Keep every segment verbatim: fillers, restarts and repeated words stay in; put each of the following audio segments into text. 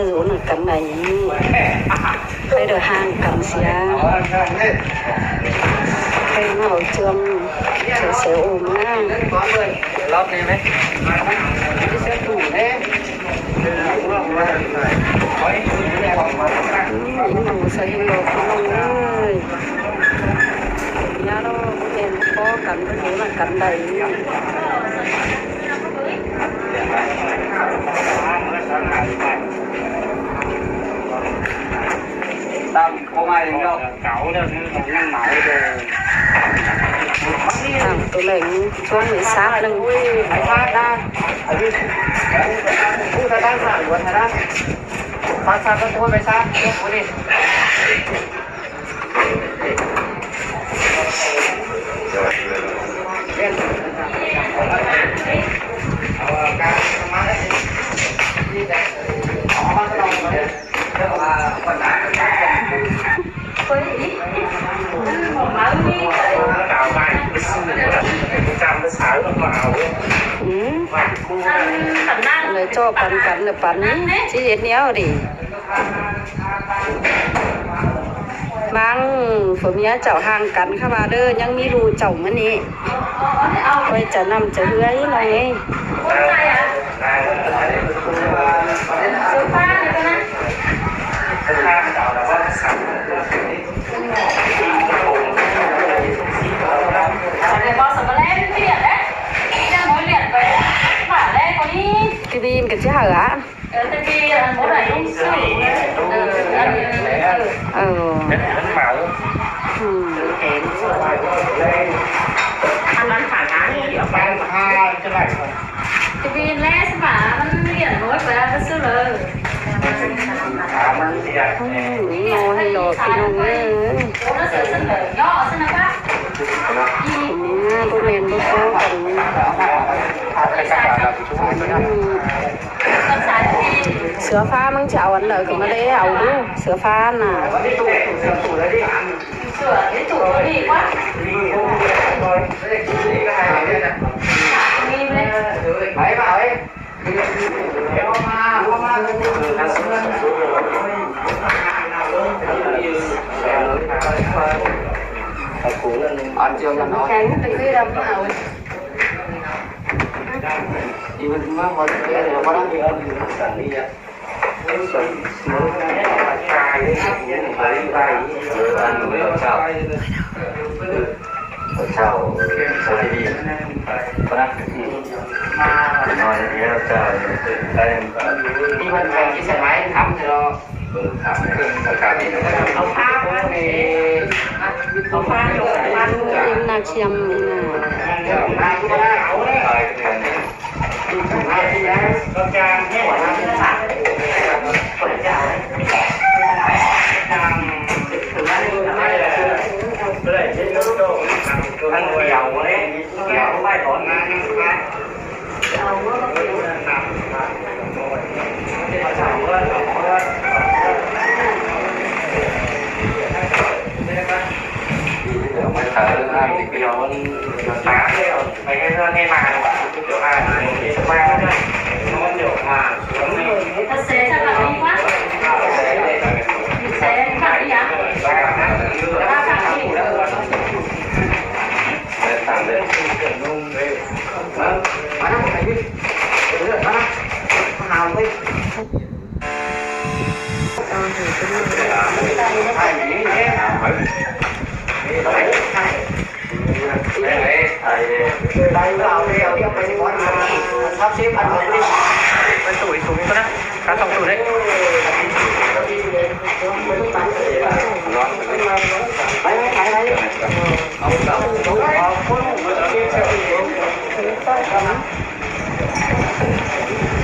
Dú ꞌnặn căn đảy, ꞌhạy đảy ꞌhang căn sia. ꞌHạy ꞌháu ꞌchương, ꞌchương sia ôm ꞌnớ. ꞌLọt ꞌnị ꞌmé? ꞌChí sia tủm ꞌnị. ꞌIn ꞌnọng sia ꞌhịn ꞌlọt ꞌnọng ơi. ꞌNhá ꞌló ꞌcọ ꞌmen ꞌpó căn, ꞌpó dú ꞌnặn căn đảy. Tăm ꞌcọ ꞌmá ꞌlẹo. Tăm tô lẻng ꞌchua ꞌmí sáp ꞌnưng. Ư, ꞌnị ꞌchọ păn căn ꞌnị păn ꞌnị, ꞌchí ꞌdệt ꞌnéo đi. ꞌMắn phủ ꞌmía chảu ꞌhang căn ꞌkhạ ꞌva đé, ꞌnhắng ꞌmí ꞌlụk chảu ꞌmắn ꞌnị. ꞌCoi chaư ꞌnặm chaư ꞌhứa ꞌnị ꞌnọng ơi. Ti ꞌvi ꞌcọ ꞌchí hảư a. Ờ, ăn bố đuổi lung sư. Ờ, ăn, ờ. Ăn máu. Ừ. Ăn ăn phản kháng đi. Ăn hai cái này. Thì vì lẽ mà ăn điện nói về cái sư lờ. Ừ, nó hay lo cái nó nghe. Bố nó sửa sân lờ, nhỏ sân nó khác. Ừ, bố men bố có cần. Ừ. Sửa phá mắng chảo ăn lợ cứ mà đế ảo đu. Sửa phá nà. Ăn chưa ăn nó. Im na chiêm im na.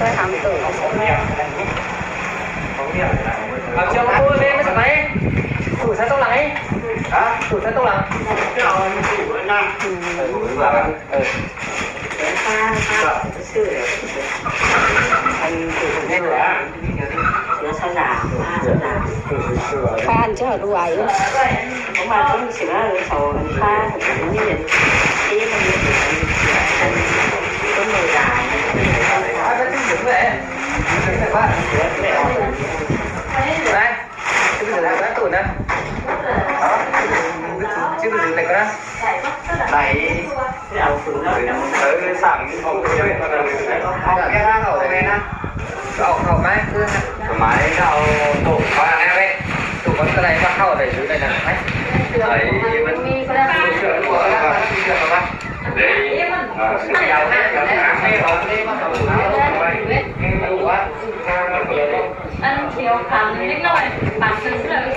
Tôi hàm tủ. Ờ, chiều tôi lên nó phải. Tủ sao tông lắng ấy? Hả? Tủ sao tông lắng? Cái nào tủ nó nặng. Ừ. Pha, pha, sửa. Anh tủ nó sửa. Sửa sao giả, pha sao giả. Pha ăn chứ hả, đủ ai. Không mà không sửa, sổ pha, không biết. Thế mà không sửa, sửa. Không đồ giả. Đấy. Chứ bây giờ là tủ nè. Chứ bây giờ này có. Đấy. Đấy, sẵn phòng tôi. Cái lá hậu này nè. Hậu, hậu mái cứ. Mái hậu tủ có nè đấy. Tủ có cái này, bắt hậu để dưới đây là mái. Đấy, mình. Đấy. Ăn thiếu khăn lít nổi, bán sưng sưng. Ăn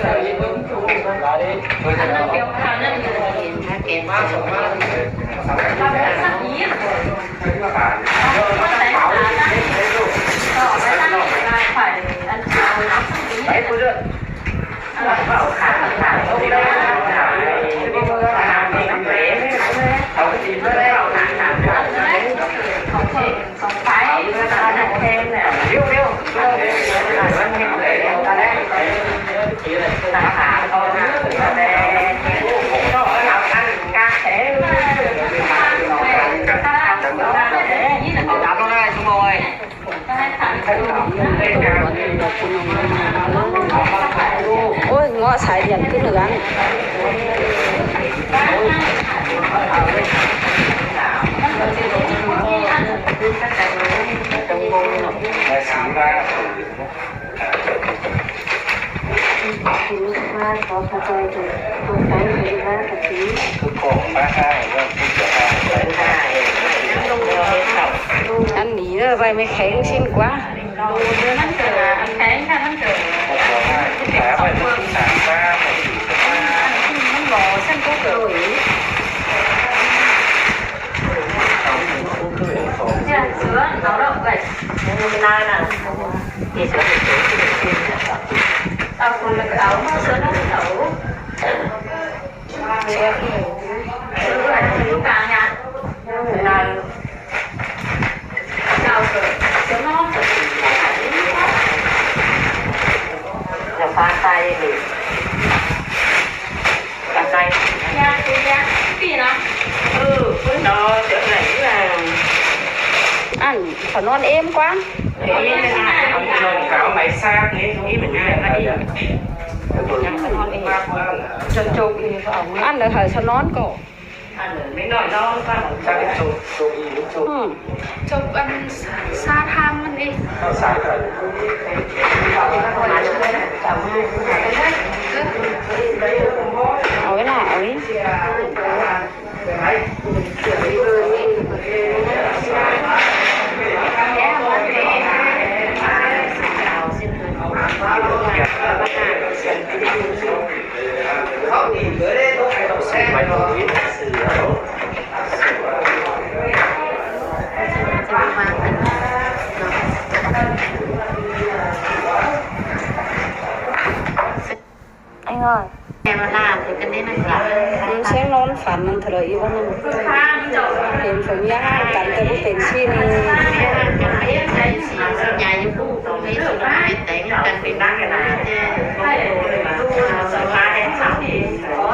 thiếu khăn lít nổi. Ăn sưng sưng. Phải ăn thiếu khăn lít nổi. Ôi, ngó sái điện cứ nửa. Ăn ní rồi, vậy mới khéng xin quá. Ăn khéng, ăn khéng. Ăn nó bỏ xem có rồi. Dạ, sứa, nấu đậu vậy. Hôm nay là thì sứa thì sứa. Tao còn được áo, sứa nó thấu. Sứa thì sứa ăn sứa vàng nhá. Hôm nay. Tao sứa, sứa nó sứa. Là pha tay đi. Ăn, khỏi non êm quá. Ăn được khỏi khỏi non cổ. Ừ. Chụp ăn xa tham ăn đi. Ôi là ôi. Anh ơi. Em làm thì cái đấy nó giả. Ừ, sáng nón phản năn thờ đợi yêu năn. Em phải nhá, cắn tay bút pên xin. Nhà yêu cũng không biết gì mà em đánh, cắn pên năn cái này chứ.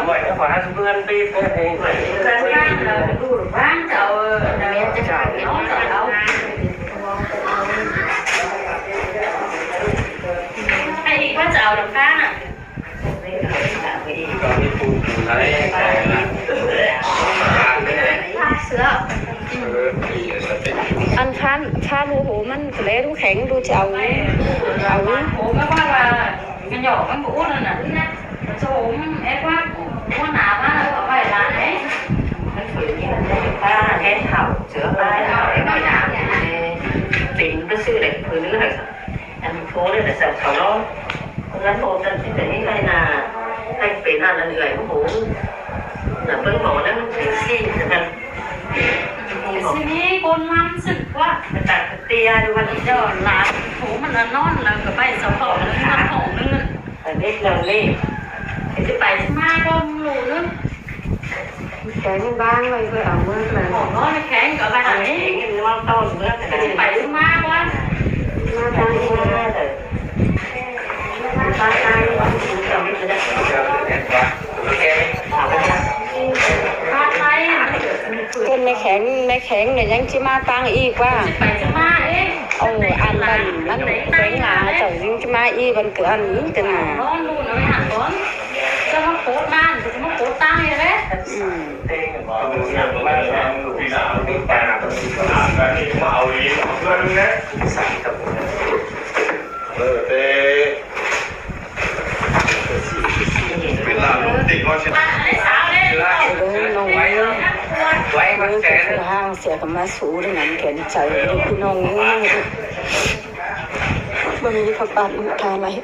Rồi, nó khóa vươn đi, vươn đi. Ai đi qua chào được khác à? Ăn phan, phan hố hố măn, cái lẽ đu khéng, đu cháo. Cháo. Hố măn bác là, cái nhỏ măn bố út năn nả. Cháo hố măn, ế bác, bố nả bác là có phải là ấy. Măn phải nhìn thấy ta, ế thảo, chứa ba, thảo, ế bác là, tính bác sư đấy, phụ nữ này. Ăn phố đây là sập khẩu nó. Ngắn bộ tận thì phải hay là hay phải là người cũng hổ. Là bưng hổ nó phải xin là thật. Xin ý con lắm sưng quá. Tạc tia đi mà đi cho là phố mà là non là cái bài sập khẩu nó, nó khổ nữa. Phải biết lòng đi. Cái chứ phải mà con lù nữa. Cái mình bán rồi, rồi ở mưa là. Ủa, nó khéng cỡ ba thằng ấy. Khéng nó to nữa. Cái phải má quá. Má tăng quá. Má tăng quá. Phát tay. Tên mẹ khéng, mẹ khéng này nhắn chứ má tăng y quá. Chứ phải chứ má ấy. Âu ăn băn mắn, bớng a chảu ꞌnhính ꞌchí ꞌmá ꞌí băn ꞌcứ ăn ꞌnhính ꞌtứ nả. Ư. Ơ, ꞌnọng ơi, ơ, ꞌcọ phủ ꞌhang sia ꞌcọ ꞌmá sú ꞌlới ꞌnặn khen chaư ꞌlới ꞌpi ꞌnọng ơi. ꞌBáu ꞌmí ꞌphạ ꞌpạt ꞌlụk ꞌtá lai.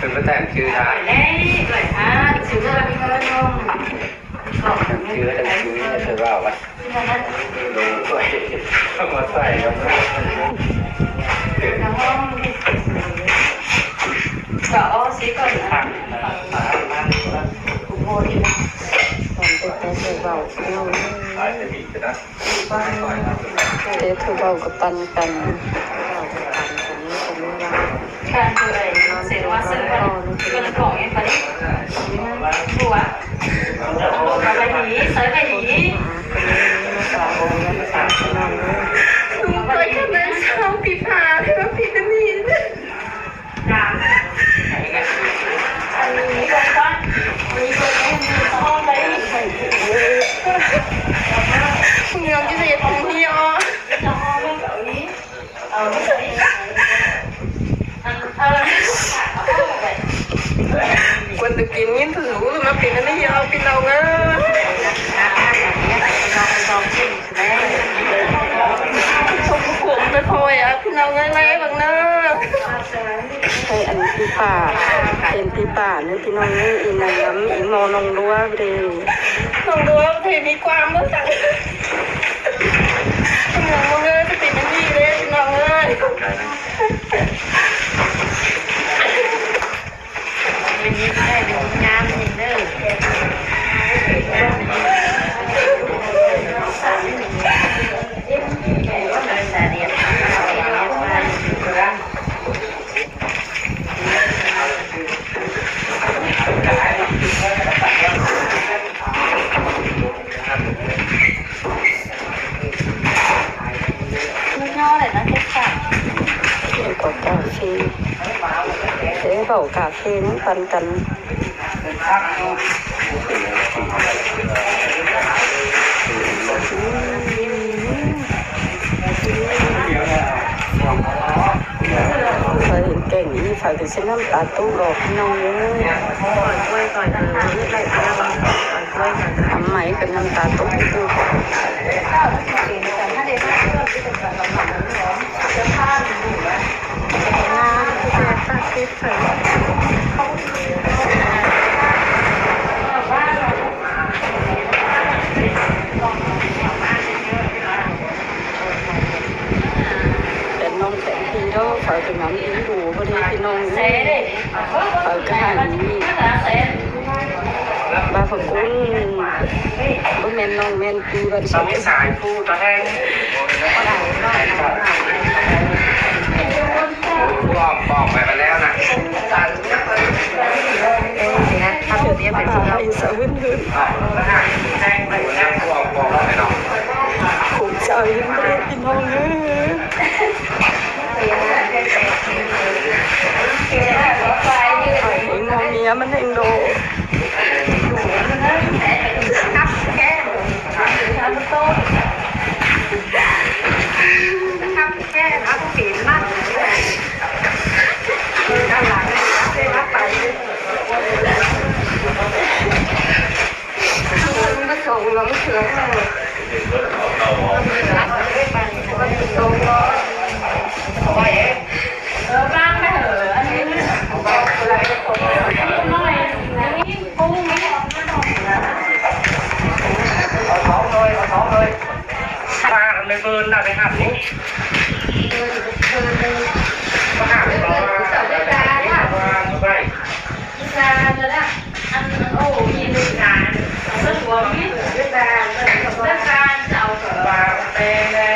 Pên ꞌphạ tẻm chứ hả? Tẻm chứ, tẻm chứ, ꞌnhá thử vào ꞌva. Té thử vào ꞌcọ ꞌpăn căn. Quên được kín nhìn thử lũ rồi mà pên ꞌnị ꞌnị ꞌpi ꞌnọng ơi. Không, không, tôi thôi à, ꞌpi ꞌnọng ơi, lai bang ꞌnớ. Hay ăn ꞌpi ꞌpạ, ăn ꞌpi ꞌpạ ꞌnớ ꞌpi ꞌnọng ơi, ꞌi ꞌnặn ngắm ꞌi ꞌmo ꞌnọng ꞌlúa đê. ꞌNọng ꞌlúa thì ꞌmí ꞌquám ꞌmá săng. ꞌNọng ꞌlúa ơi, ꞌpá pên ꞌnị đê, ꞌpi ꞌnọng ơi. Có cà phê. Thế bảo cà phê nó ꞌpăn căn. Phải kẻng ꞌnị, phải kẻng ꞌsịn ꞌnặm ta ꞌtố lọp ꞌpi ꞌnọng ơi. Ám mai kẻng ꞌnặm ta ꞌtố ꞌtố. Pên ꞌnọng pên ꞌpi ꞌló, phải kẻng ꞌnặm ꞌí đu ꞌva đê ꞌpi ꞌnọng ơi. Phải kẻng ꞌnặm ꞌí. ꞌVa ꞌphạ ꞌcốn, báu ꞌmen ꞌnọng ꞌmen ꞌpi băn săng. บอกไปแล้วนะ เดี๋ยวนี้ไปซื้อ ไอ้สะอื้นหืน ผมจะเอาเรื่องเด็กพี่น้องเอ้ย ไอ้งอเมียมันเองโด เอาสองเลย เอาสองเลย มาอันเลยเบิร์นน่ะไปหันนี่ มาหันต่อมา ไป อันโอ้มีเรื่องการสะดวกนี่เรื่องการเรื่องการจะเอาสะดวกไปเลย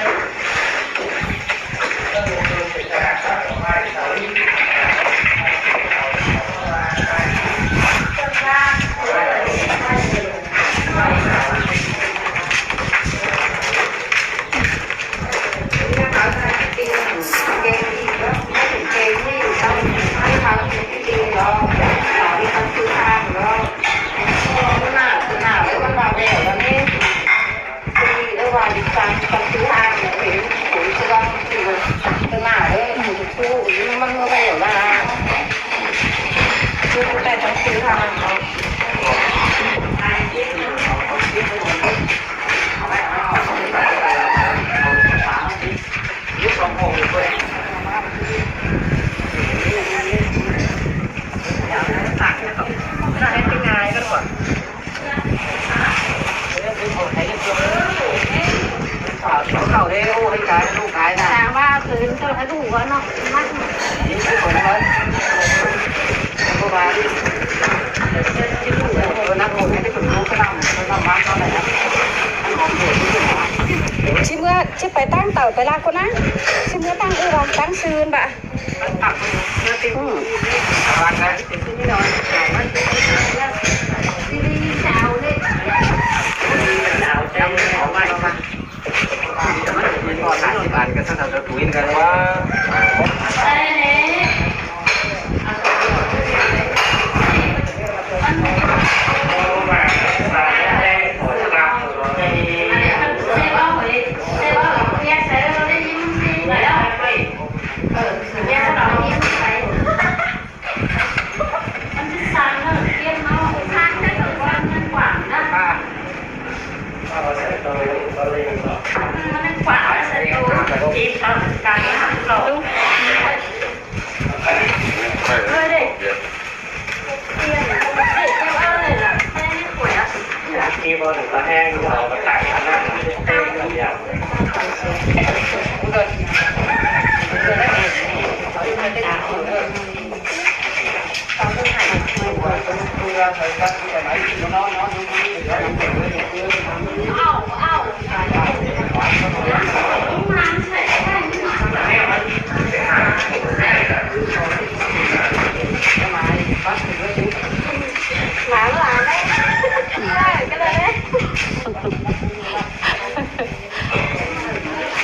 Chứ mưa, chứ phải tăng tàu phải là cô ná. Chứ mưa tăng ư vào, tăng sưn bạ.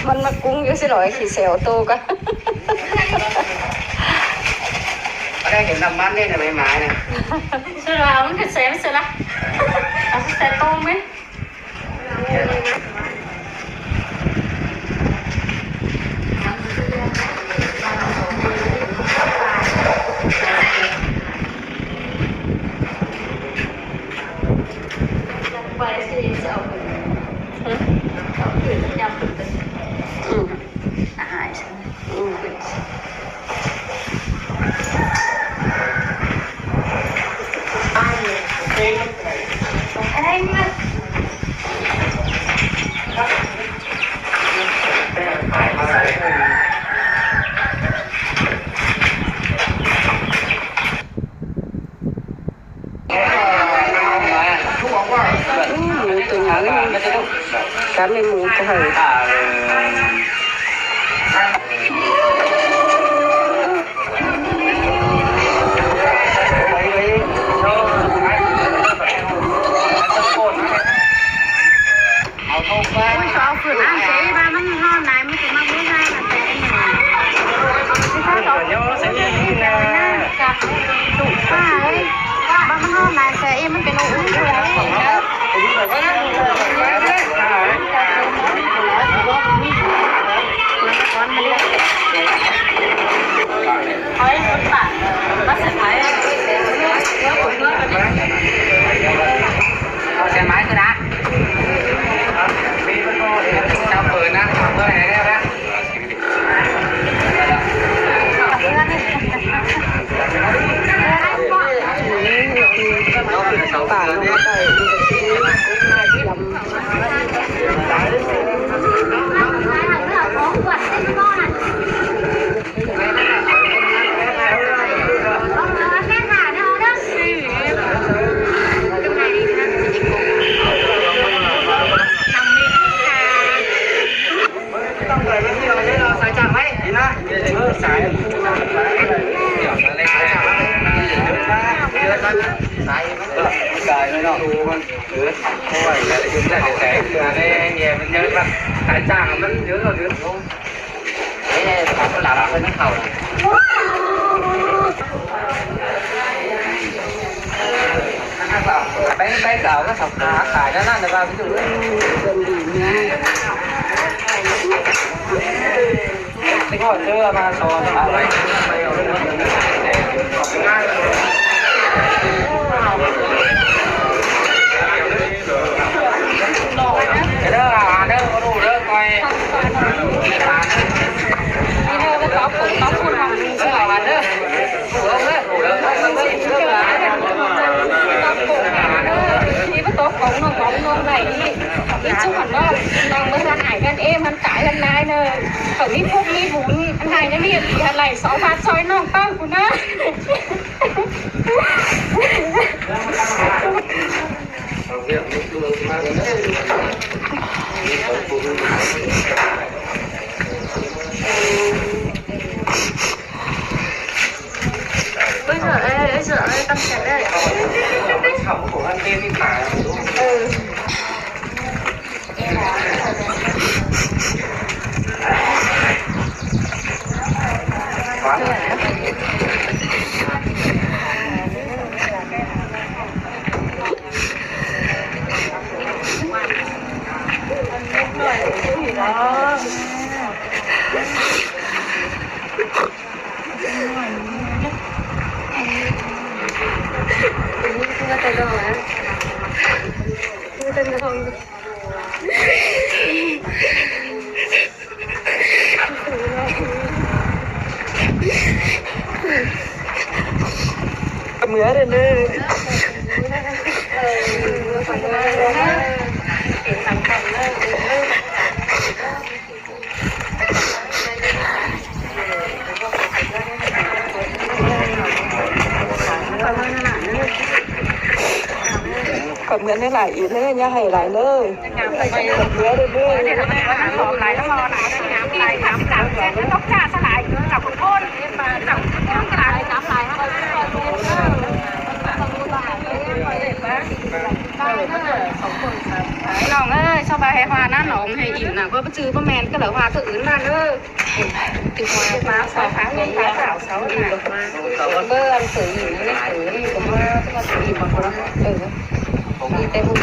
Mắn ꞌmặc ꞌcúng dú ꞌsịt ꞌlới khỉ sẻo tô cá. Ở đây thì nằm mắn đây là mày mái này. Sao là ông khỉ sẻo, sao là? Ông khỉ sẻo tô mấy. Mú tui ngắn. Cá mê mú cá hảư. Ê, มันเป็นองค์อื่นอยู่แล้วนะ เอาไอ้คนปากมาเสียบไม้ เอาเสียบไม้คือนะ เจ้าปืนนะ เจ้าปืนไหนได้ไหม Bánh bánh đào nó sọc hả? Phải nó năn được vào ví dụ. Tính hỏi chưa mà so. Cái đó là nó có đủ đó coi. Đi thôi, có cũng có phun lòng mình sẽ là đó. Thì bắt tố cống nó cống nó này đi. Ít chút hẳn đó. Lòng mới hẳn ải hẳn êm hẳn cái hẳn nai nơ. Khẩu mít phúc mít vốn hẳn hai cái miệng thì hẳn lảy sáu phát soi nòng tao của nó. Ôi giời ơi, ôi giời ơi, tâm trạng đây. Ừ. Mưa rồi nè. Khỏi mượn nó lại ít nữa nha, hay lại nữa. Khỏi mượn được nữa. Nòng ơi, sao bà hay hòa năn nòng hay ỉm nà, bơ bơ chư bơ men, cái lỡ hòa cứ ứn năn ơi. Từ khóa khóa sáu tháng nên khóa sáu sáu nè. Bơ ăn khử nghỉ nó nghỉ khử nghỉ của mơ, tức là khử nghỉ của mơ. Ừ. Nghỉ tê bù.